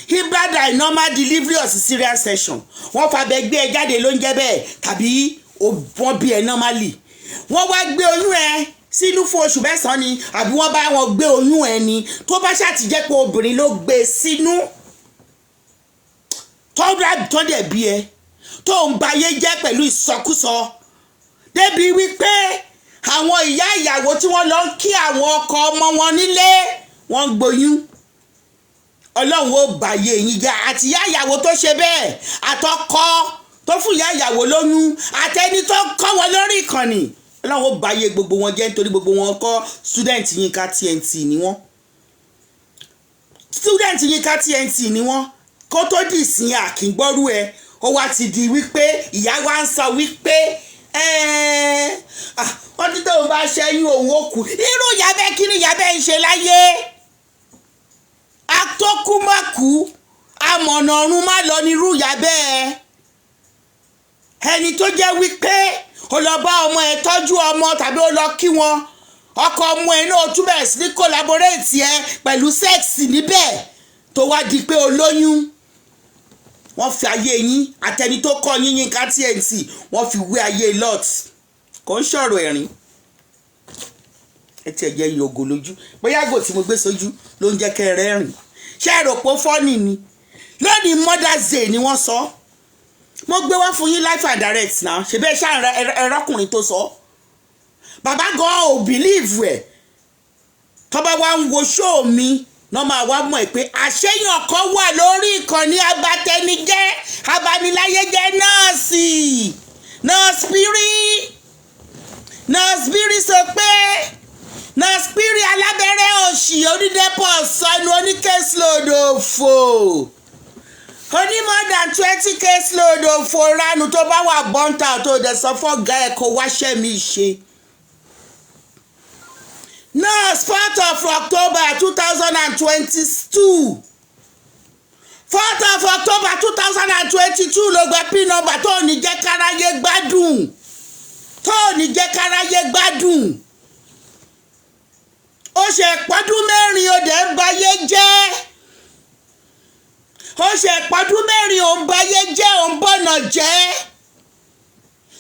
either normal delivery or cesarean section, wọ́n fàbẹ gbé ẹ jáde ló ń jẹ́ bẹ́ẹ̀, tàbí wọ́n bí ẹ normally, wọ́n wá gbé oyún ẹ sínú fún oṣù 9 ni, àbí wọ́n bá wọn gbé oyún ẹ ni, tó bá ṣáà ti jẹ́ pé obìnrin ló gbé e sínú tó dẹ̀ bí ẹ, tó ń bayé jẹ́ pẹ̀lú ìsọkúsọ, débi wípé àwọn ìyá ìyàwó tí wọ́n lọ ń kí àwọn ọkọ ọmọ wọn nílé, wọ́n ń gboyún, Ọlọ́run ó bàyè yín jẹ́, àti ìyá ìyàwó tó ṣe bẹ́ẹ̀, àtọkọ tó fún ìyá ìyàwó lóyún, àtẹni tó kọ́ wọn lórí ìkànnì, Ọlọ́run ó bàyè gbogbo wọn jẹ́, nítorí gbogbo wọn kọ́ student Yínká TNT ni wọ́n. Student Yínká TNT ni wọ́n. Kó tó dì sí àkíngbọ́rú ẹ, ó wá ti di wípé ìyá wa ń sọ wípé wọ́n ti tóun bá ṣẹ́yún òun ó kú. Irú ìyá bẹ́ẹ̀, kí ni ìyá bẹ́ẹ̀ ń ṣe láyé? Atókùmákù, amọ̀nà ọ̀run má lọ nírú ìyá bẹ́ẹ̀. Ẹni tó jẹ́ wípé ó lọ bá ọmọ ẹ tọ́jú ọmọ tàbí ó lọ kí wọn, ọkọ ọmọ ẹ náà tún bẹ̀rẹ̀ sí ní collaborate ẹ pẹ̀lú sex níbẹ̀, tó wá di pé o lóyún. Wọ́n fi ayé yín àtẹni tó kọ́ yín, Yínká TNT, wọ́n fi wé ayé Lot. Kò ń sọ̀rọ̀ ẹ̀rín. Ẹ tiẹ̀ jẹ́ yògò lójú, bóyá àgò tí mo gbé sójú ló ń jẹ́ kẹ́ ẹ rẹ́rìn. Ṣé ẹ rò pé funny ni? Lónìí Mother's Day ni wọ́n sọ. Mo gbé wá fún yín live and direct náà. Ṣe bẹ́ẹ̀ ṣáà ẹrọ́kùnrin tó sọ, bàbá gan ò believe ẹ̀. Tọ́ba wa ń wo show mi náà, máa wá mọ̀ ẹ́ pé àṣeyàn kan wà lórí ìkànnì abatẹnijẹ́, abaniláyéjẹ́, nọ́ọ̀sì, nọ́ọ̀sì pírí, nọ́ọ̀sì pírí sọ pé nọ́ọ̀sì pírí alábẹ́rẹ́ òṣì, onídẹ́pọ̀ sọnù, oní case load òfò, oní more than 20 case load òfò ránù. Tó bá wà bọ́ńtà tó dẹ̀ sọ fọ́gá ẹ̀ kó wáṣẹ́ mi ṣe. Nurse, 4th of October 2022, 4th of October 2022 ló gba pin number tó ní jẹ́ káráyé gbádùn, tó ní jẹ́ káráyé gbádùn. Ó ṣe pọ́dún 4, ó dẹ̀ ń bayé jẹ́. Ó ṣe pọ́dún 4, ó ń bayé jẹ́, ó ń bọ̀nà jẹ́.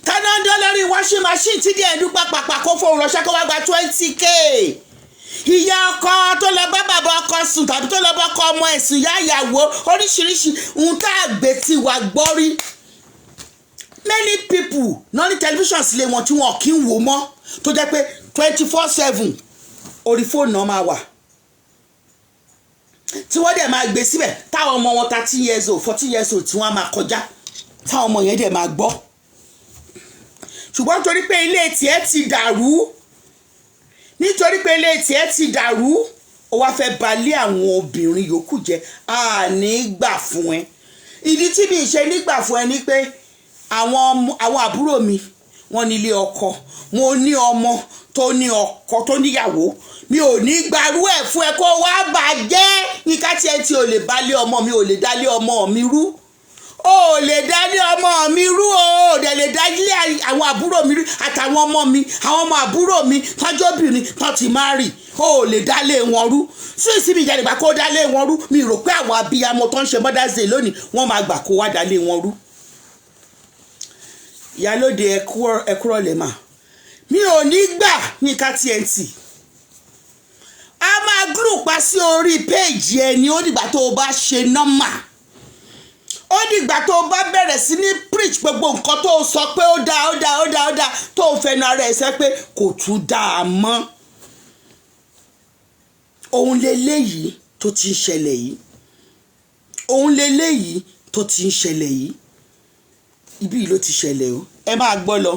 Tánà ń dán lórí washing machine tí díẹ̀ dúpẹ́ pàpà kó fóun ránṣẹ́ kó wá gba 20K. Ìyá ọkọ tó lọ bá bàbá ọkọ sùn tàbí tó lọ bá ọkọ ọmọ ẹ̀sùn, ìyá ìyàwó, oríṣiríṣi ohun tá a gbé tí wàá gbọ́ rí. Many people náà ní tẹlifíṣàn sílé wọn tí wọn kì í wò mọ́, tó jẹ́ pé 24/7 orí fóònù náà máa wà, tí wọ́n dẹ̀ máa gbé síbẹ̀, táwọn ọmọ wọn 13 years old, 14 years old, tí wọ́n á máa kọjá, táwọn ọmọ yẹn dẹ̀ máa gbọ́. Ṣùgbọ́n torí pé ilé tiẹ̀ ti dàrú, nítorí pé ilé tiẹ̀ ti dàrú, ó wá fẹ́ balẹ̀ àwọn obìnrin yòókù jẹ́. Àní gbà fún ẹ. Ìdí tí mi ṣe nígbà fún ẹ ni pé àwọn àbúrò mi, wọ́n ní ilé ọkọ. Mo ní ọmọ tó ní ọkọ, tó níyàwó. Mi ò ní gbarú ẹ̀ fún ẹ kó wá bàjẹ́. Ní ká tiẹ̀ tí ò lè balẹ̀ ọmọ mi, ò lè dálé ọmọ mi rú, o ò lè dálé ọmọ mi rú o. Ò dẹ̀ lè dálé àwọn àbúrò mi rú, àtàwọn ọmọ mi, àwọn ọmọ àbúrò mi tọ́jọ́bìnrin tó ti má rì, o ò lè dálé wọn rú. Sí ìsinmi ìjáde gbà kó dálé wọn rú. Mi rò pé àwọn abiyamọ tó ń ṣe Mother's Day lónìí, wọ́n máa gbà kó wá dálé wọn rú. Ìyálóde, ẹkúrọ̀ lè mà. Mi ò ní gbà ní ká TNT a máa glue pa sí orí péèjì ẹni. Ó dìgbà tó o bá ṣe normal, ó dìgbà tó o bá bẹ̀rẹ̀ sí ní preach gbogbo nǹkan tó o sọ pé ó dáa, ó dáa, ó dáa, ó dáa, tó o fẹnu ara ẹ̀ sẹ́ pé kò tún dáa mọ́. Òun leléyìí tó ti ń ṣẹlẹ̀ yìí, òun leléyìí tó ti ń ṣẹlẹ̀ yìí. Ibí yìí ló ti ṣẹlẹ̀ o. Ẹ máa gbọ́ lọ.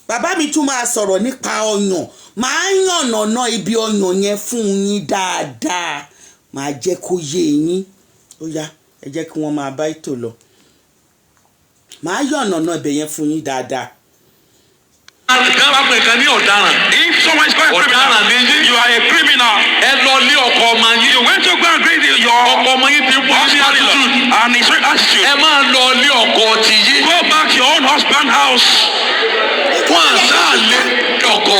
Bàbá mi tún máa sọ̀rọ̀ nípa ọyàn. Máa yànnàná ibi ọyàn yẹn fún yín dáadáa, máa jẹ́ kó yé yín. Ó yá, ẹ jẹ́ kí wọ́n máa bá ètò lọ. Máa yànnàná ibẹ̀ yẹn fún yín dáadáa. Kan bá pè kan ní ọ̀daràn. If someone is called a criminal, Ọ̀daràn ni yín. you are a criminal. Ẹ lọ lé ọkọ ọmọ yín. You went to go and greet your Ọkọ ọmọ yín ti wọ́n ní attitude. and his attitude. Ẹ máa lọ lé ọkọ ti yín. Go back to your own husband house. Wọ́n àṣà lé ọkọ.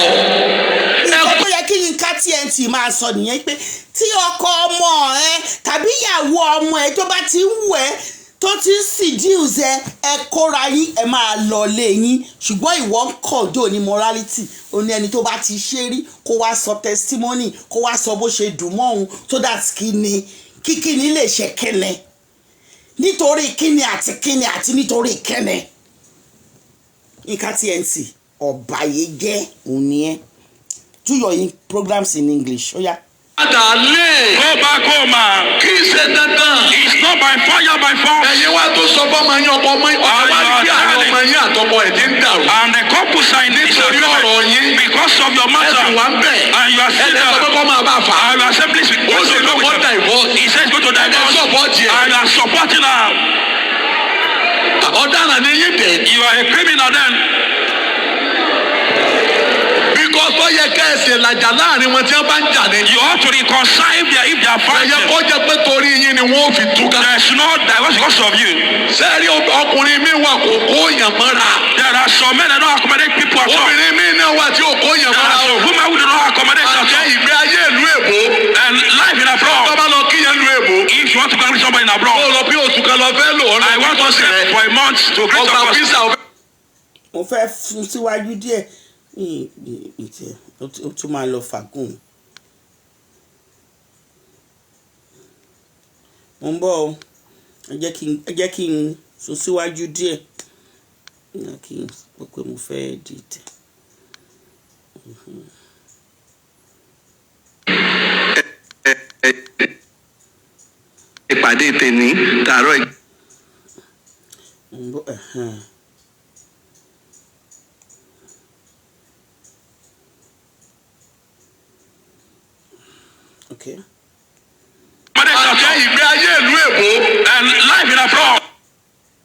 Nǹkan tó yẹ kí Yínká TNT máa sọ nìyẹn, pé tí ọkọ ọmọ ẹ tàbí ìyàwó ọmọ ẹ tó bá ti ń wù ẹ, tó ti ń seduce ẹ, ẹ kóra yín, ẹ máa lọ lé yín. Ṣùgbọ́n ìwọ ń kọ̀jọ́ ní morality. Ó ní ẹni tó bá ti ṣe rí kó wá sọ testimony, kó wá sọ bó ṣe dùn mọ́ òun, so that kí ni kíkíni lè ṣe kẹ́nẹ́, nítorí kíni àti kíni àti nítorí kẹ́nẹ́. Yínká TNT, ọ̀bàyéjẹ́ òun ni ẹ́. Do your programs in English. Ó yá. Padà lé. Go back home, man. Kì í ṣe dandan. It's not by fire, by force. Ẹ̀yin wá tó sọ fọ́mọ yín, ọkọ ọmọ yín, ọkọ wá rí bí àwọn ọmọ yín àtọkọ ẹ̀ ti ń dàrú. And the couples are in Nítorí ọ̀rọ̀ yín. Because of your matter. Ẹ sì wá ń bẹ̀. And you are Ẹ still lè sọ pé there. kọ́ máa bá a fà á. And you are saying, please, Ó sì go lọ with kọ́ her. divorce. He says go to Ẹ dẹ̀ divorce. support ẹ̀. And you are supporting her. Ọ̀daràn ni yín dẹ̀. You are a criminal then. Because ó yẹ kẹ́ ẹ ṣe làjà láàrin wọn tí wọ́n bá ń jà ní. You ought to reconcile if they are Ẹ yẹ fighting. kó jẹ́ pé torí yín ni wọ́n ó fi túká. There is no divorce because of you. Sẹ́ẹ̀rí, ọkùnrin mi wà, kò kó yàn mọ́ra. There are some men that don't accommodate people at all. Obìnrin mi náà wà tí ò kó yàn There mọ́ra are o. some women who do not accommodate at Àjẹ́ all. ìgbé ayé ìlú èbó. And life in Tó abroad. bá lọ kíyàn ìlú èbó. If you want to go with somebody in Ó abroad, lọ bí oṣù kan lọ fẹ́ lò ọ́ lọ. I want to To greet Ọgbà your visa customer. Mo fẹ́ fún síwájú díẹ̀ ní ní tiẹ̀, ó tún máa lọ fàgùn. Mo ń bọ̀ o, ẹ jẹ́ kí n sún síwájú díẹ̀. Ẹ jẹ́ kí n pé pé mo fẹ́ dìtẹ̀. Ìpàdé tèmi tààrọ̀ yìí. Mo ń bọ̀, ẹ̀hẹ́n. Okay. Àjẹ́ ìgbé ayé ìlú èbó. And life in abroad.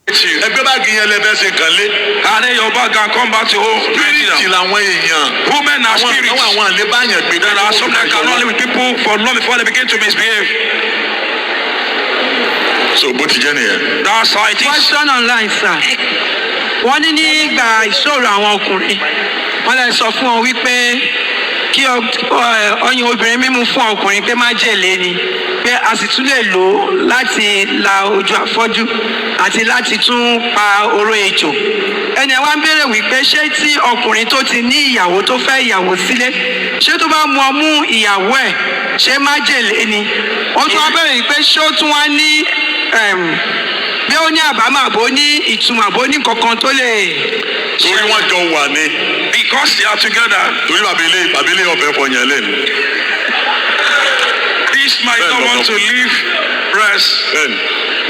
Ẹgbẹ́ báàgì yẹn lẹ́fẹ́ ṣe kàn lé. Carry your bag and come back to home. Spirit Nigeria. làwọn èèyàn. Women are Àwọn spirits. àwọn àwọn àlébáyàn gbé. There are some that cannot live with people for long before they begin to misbehave. So bó ti jẹ́ nìyẹn. That's how it is. Question online, sir. Wọ́n ní nígbà ìṣòro àwọn ọkùnrin, wọ́n lè sọ fún wọn wípé kí ọyàn obìnrin mímú fún ọkùnrin pé májèlé ni, pé a sì tún lè lò ó láti la ojú afọ́jú àti láti tún pa oró ejò. Ẹni ẹ wá ń béèrè wípé ṣé tí ọkùnrin tó ti ní ìyàwó, tó fẹ́ ìyàwó sílé, ṣé tó bá mu ọmú ìyàwó ẹ̀, ṣé májèlé ni? Ó tún wá béèrè wípé ṣé ó tún wá ní bí ó ní àbámọ̀, àbó ní ìtumọ̀, àbó ní kankan tó lè. Torí wọ́n jọ wà ní. Because they are together. Torí bàbá ilé ọ̀fẹ́ fọyàn lẹ́nu. This might Bẹ́ẹ̀ not lọ́kọ̀. want to leave rest. Bẹ́ẹ̀ni.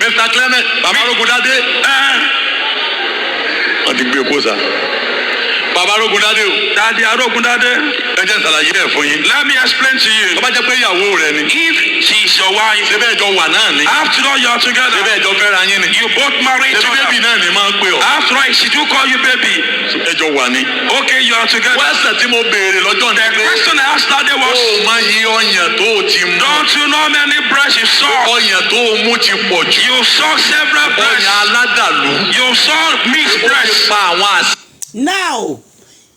Mr. Clement, bàbá Arógundádé. Wọ́n ti gbé kó sa. Bàbá Arógundádé o. Daddy Arogundade, Ẹ jẹ́ n ṣàlàyé ẹ̀ fún yín. let me explain to you. Tó bá jẹ́ pé ìyàwó rẹ ni. If she is your wife, Ṣé bẹ́ẹ̀ jọ wà náà ni? after all you are Ṣé together, bẹ́ẹ̀ jọ fẹ́ra yín ni? you both marry Ṣé each bí baby other. náà ni máa ń pè ọ́? After all, she do call you baby. Ẹ jọ wà ní. Okay, you are together. Question tí mo béèrè lọ́jọ́ ni The pé question I asked that day ó was, máa yí ọyàn tó o ti mú. don't you know many breasts you saw? Ọyàn tó o mú ti pọ̀ jù. You saw several Ọyàn breasts. aládàlú. You saw mixed Ó ti breasts. pa àwọn àṣà. Now,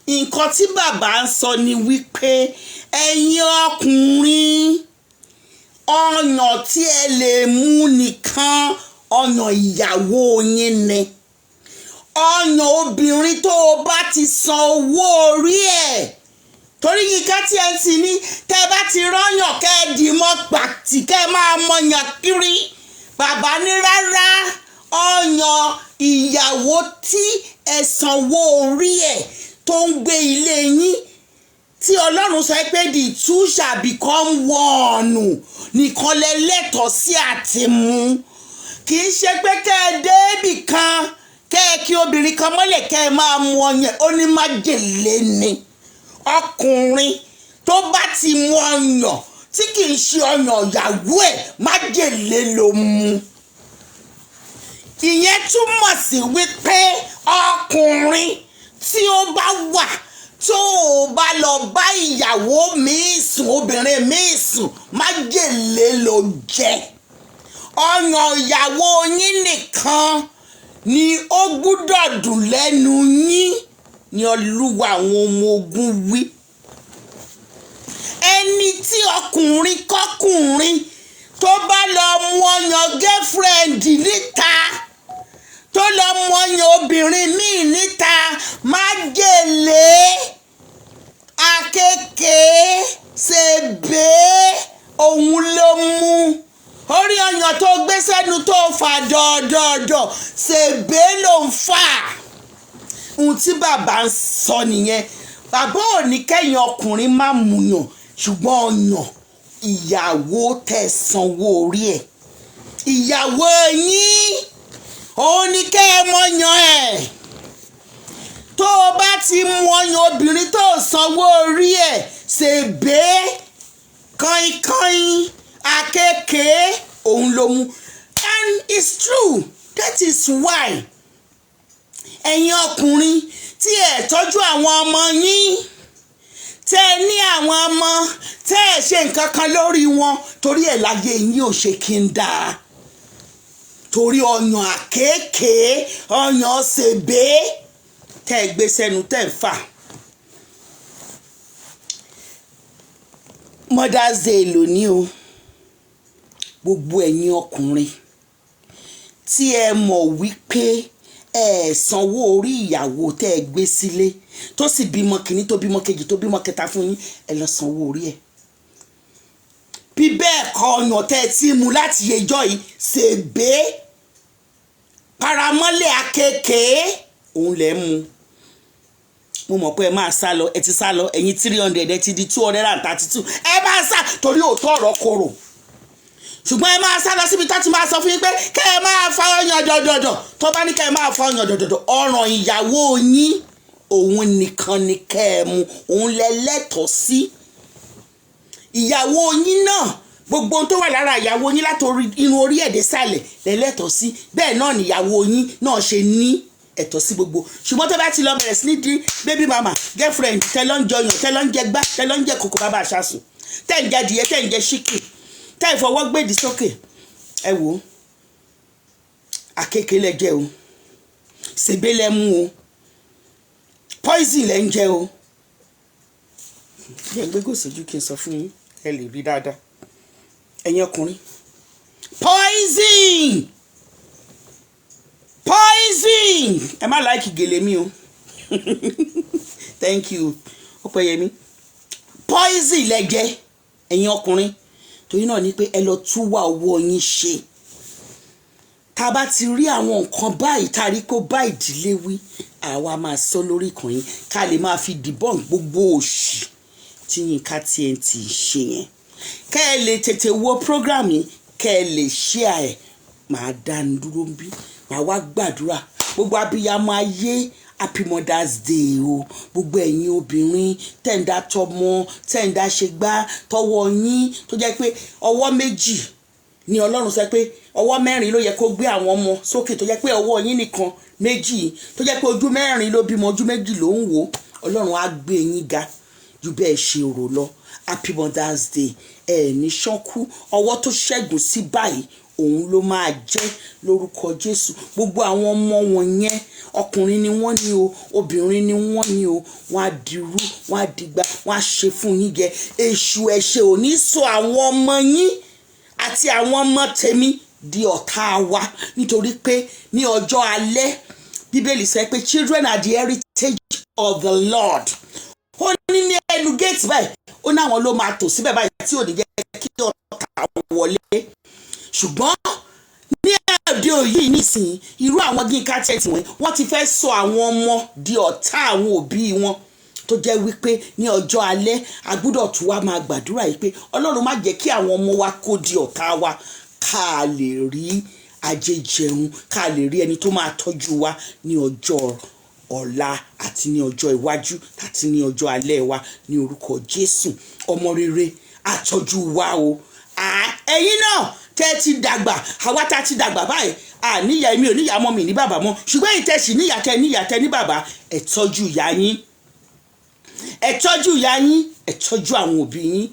nǹkan tí bàbá ń sọ ni wípé ẹ̀yin ọkùnrin, ọyàn tí ẹ lè mú nìkan, ọyàn ìyàwó yín ni. Ọyàn obìnrin tó o bá ti san owó orí ẹ̀, torí Yínká TNT ní tẹ́ ẹ bá ti rọ́yàn, kẹ́ ẹ dì mọ́ pàtì, kẹ́ ẹ máa mọyàn kiri. Bàbá ní rárá, ọyàn ìyàwó tí ẹ sanwó orí ẹ̀, tó ń gbé ilé yín, tí Ọlọ́run sọ pé the two shall become one, nìkan lẹ lẹ́tọ̀ọ́ sí àti mú. Kì í ṣe pé kẹ́ ẹ débì kan, kẹ́ ẹ kí obìnrin kan mọ́lẹ̀, kẹ́ ẹ máa mu ọyàn. Ó ní májèlé ni. Ọkùnrin tó bá ti mu ọyàn tí kì í ṣe ọyàn ìyàwó ẹ̀, májèlé ló mu. Ìyẹn túmọ̀ sí wípé ọkùnrin tí ó bá wà, tó o bá lọ bá ìyàwó míì sùn, obìnrin míì sùn, májèlé ló jẹ. Ọyàn ìyàwó yín nìkan ni ó gbúdọ̀ dùn lẹ́nu yín, ni Olúwa àwọn ọmọ ogun wí. Ẹni tí ọkùnrin kọkùnrin tó bá lọ mu ọyàn girlfriend níta, tó lọ mu ọyàn obìnrin míì níta, májèlé, àkekèé, ṣèbé òun ló mú. Orí ọyàn tó gbé sẹ́nu tó fà dọ̀dọ̀dọ̀, ṣèbé ló ń fà. Ohun tí bàbá ń sọ nìyẹn. Bàbá ò ní kẹ́yìn ọkùnrin má muyàn, ṣùgbọ́n ọyàn ìyàwó tẹ̀ sanwó orí ẹ̀, ìyàwó yín, òun ní kẹ́ ẹ mọyàn ẹ̀. Tó o bá ti mu ọyàn obìnrin tó o sanwó orí ẹ̀, ṣèbé, kọ́ínkọ́ín, àkekèé òun ló mú. And it's true. That is why ẹ̀yin ọkùnrin tí ẹ̀ tọ́jú àwọn ọmọ yín, tẹ́ ẹ ní àwọn ọmọ, tẹ́ ẹ ṣe nǹkan kan lórí wọn, torí ẹ̀ láyé yín ò ṣe kí n dáa, torí ọyàn àkékèé, ọyàn ṣèbé tẹ́ ẹ gbé sẹ́nu tẹ́ ẹ fà. Mother's Day lónìí o. Gbogbo ẹ̀yin ọkùnrin tí ẹ mọ̀ wípé Ẹ sanwó orí ìyàwó tẹ́ ẹ gbé sílé, tó sì bímọ kìíní, tó bímọ kejì, tó bímọ kẹta fún yín. Ẹ lọ sanwó orí ẹ̀. Bí bẹ́ẹ̀ kọ́, ọyàn tẹ́ ẹ ti mú láti ẹjọ́ yìí, ṣèbé paramọ́lẹ̀ akéèké òun lẹ̀ ń mu. Mo mọ̀ pé ẹ máa sá lọ, ẹ ti sá lọ. Ẹ̀yin 300, ẹ ti di 232. Ẹ máa sá torí òótọ́ ọ̀rọ̀ korò, ṣùgbọ́n ẹ máa sá lọ síbi tó ti máa sọ fún yín pé kẹ́ ẹ máa fa ọyàn dọ̀dọ̀dọ̀. Tó bá ní kẹ́ ẹ máa fa ọyàn dọ̀dọ̀dọ̀, ọ̀ràn ìyàwó yín òun nìkan ni kẹ́ ẹ mu, òun lẹ lẹ́tọ̀ọ́ sí. Ìyàwó yín náà, gbogbo ohun tó wà lára ìyàwó yín láti inú orí ẹ̀ dé sàlẹ̀ lẹ lẹ́tọ̀ọ́ sí. Bẹ́ẹ̀ náà nìyàwó yín náà ṣe ní ẹ̀tọ́ sí gbogbo. Ṣùgbọ́n tó bá ti lọ bẹ̀rẹ̀ sí ní di baby mama, girlfriend, tẹ́ ló ń jọyàn, tẹ́ ló ń jẹ gbá, tẹ́ ló ń jẹ kòkó bàbá àṣàsùn, tẹ́ ń jẹ adìyẹ, tẹ́ ń jẹ chicken, tẹ́ ìfọwọ́ gbèdì sókè, ẹ wò ó, àkekèé lẹ jẹ o, sèbé lẹ mú o, poison lẹ ń jẹ o. Bí ẹ gbé gòsójú kí n sọ fún yín, ẹ lè rí dáadáa. Ẹ̀yin ọkùnrin, poison, poison. Ẹ má like gèlè mi o. Thank you, Ọpẹ́yẹmí. Poison lẹ jẹ, ẹ̀yin ọkùnrin. Torí náà ni pé ẹ lọ túwà owó yín ṣe. Tá a bá ti rí àwọn nǹkan báyìí, tá a rí kó bá ìdílé wí, àwa máa sọ lórí ìkànnì ká lè máa fi debunk gbogbo òṣì tí Yínká TNT ṣe yẹn. Kẹ́ ẹ lè tètè wo program yìí, kẹ́ ẹ lè share ẹ̀. Màá dánu dúró ń bí, màá wá gbàdúrà. Gbogbo abiyamọ ayé, happy Mother's Day o. Gbogbo ẹ̀yin obìnrin tẹ̀ǹdà tọmọ, tẹ̀ǹdà ṣe gbá tọwọ́ yín, tó jẹ́ pé ọwọ́ méjì ni Ọlọ́run sọ pé ọwọ́ mẹ́rin ló yẹ kó gbé àwọn ọmọ sókè, tó jẹ́ pé ọwọ́ yín nìkan méjì, tó jẹ́ pé ojú mẹ́rin ló bímọ, ojú méjì ló ń wò, Ọlọ́run á gbé yín ga ju bẹ́ẹ̀ ṣe rò lọ. Happy Mother's Day. Ẹ ní ṣánkú, ọwọ́ tó ṣẹ́gun sí báyìí òun ló máa jẹ́ lórúkọ Jésù. Gbogbo àwọn ọmọ wọn yẹn, ọkùnrin ni wọ́n ní o, obìnrin ni wọ́n ní o, wọ́n á dirú, wọ́n á dìgbà, wọ́n á ṣe fún yín jẹ. Èṣù ẹ̀ṣẹ̀ ò ní sọ àwọn ọmọ yín àti àwọn ọmọ tèmi di ọ̀tá wa, nítorí pé ní ọjọ́ alẹ́, Bíbélì sọ pé children are the heritage of the Lord. Ó ní ní ẹnu géètì báyìí, ó ní àwọn ló máa tò síbẹ̀ báyìí tí ò ní jẹ́ kí ọ̀tá wọlé. Ṣùgbọ́n ní òde òyì nísìnyí, irú àwọn Yínká TNT wọ̀nyí, wọ́n ti fẹ́ sọ àwọn ọmọ di ọ̀tá àwọn òbí wọn, tó jẹ́ wípé ní ọjọ́ alẹ́, a gbọ́dọ̀ tún wá máa gbàdúrà yìí pé Ọlọ́run má jẹ́ kí àwọn ọmọ wa kó di ọ̀tá wa, ká lè rí ajé jẹun, ká lè rí ẹni tó máa tọ́jú wa ní ọjọ́ ọ̀la àti ní ọjọ́ iwájú àti ní ọjọ́ alẹ́ wa ní orúkọ Jésù. Ọmọ rere àtọ́jú wa o. Ẹ̀yin náà tẹ́ ti dàgbà, àwa tá ti dàgbà báyìí, àníyá, èmi ò níyà mọ́, mi ní bàbá mọ́, ṣùgbọ́n èyí tẹ́ sì níyà, tẹ́ níyà, tẹ́ ní bàbá, ẹ tọ́jú ìyá yín, ẹ tọ́jú ìyá yín, ẹ tọ́jú àwọn òbí yín.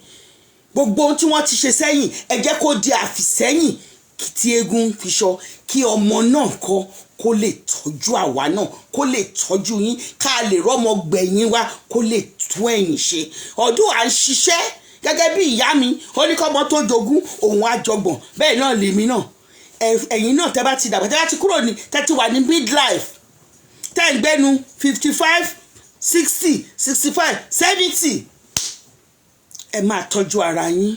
Gbogbo ohun tí wọ́n ti ṣe sẹ́yìn, ẹ jẹ́ kó di àfìsẹ́yìn tí eégún fi sọ, kí ọmọ náà kọ́ kó lè tọ́jú àwa náà, kó lè tọ́jú yín, ká lè rọ́mọ gbẹ̀yìn wa, kó lè tún ẹ̀yìn ṣe. Ọdún à ń ṣiṣẹ́ gẹ́gẹ́ bí ìyá mi, ó ní kọ́mọ tó jogún òun á jọgbọ̀n. Bẹ́ẹ̀ náà lèmi náà, ẹ̀yin náà, tẹ́ bá ti dàgbà, tẹ́ bá ti kúrò ní, tẹ́ ti wà ní midlife, tẹ́ ń gbẹ́nu 55, 60, 65, 70, ẹ máa tọ́jú ara yín.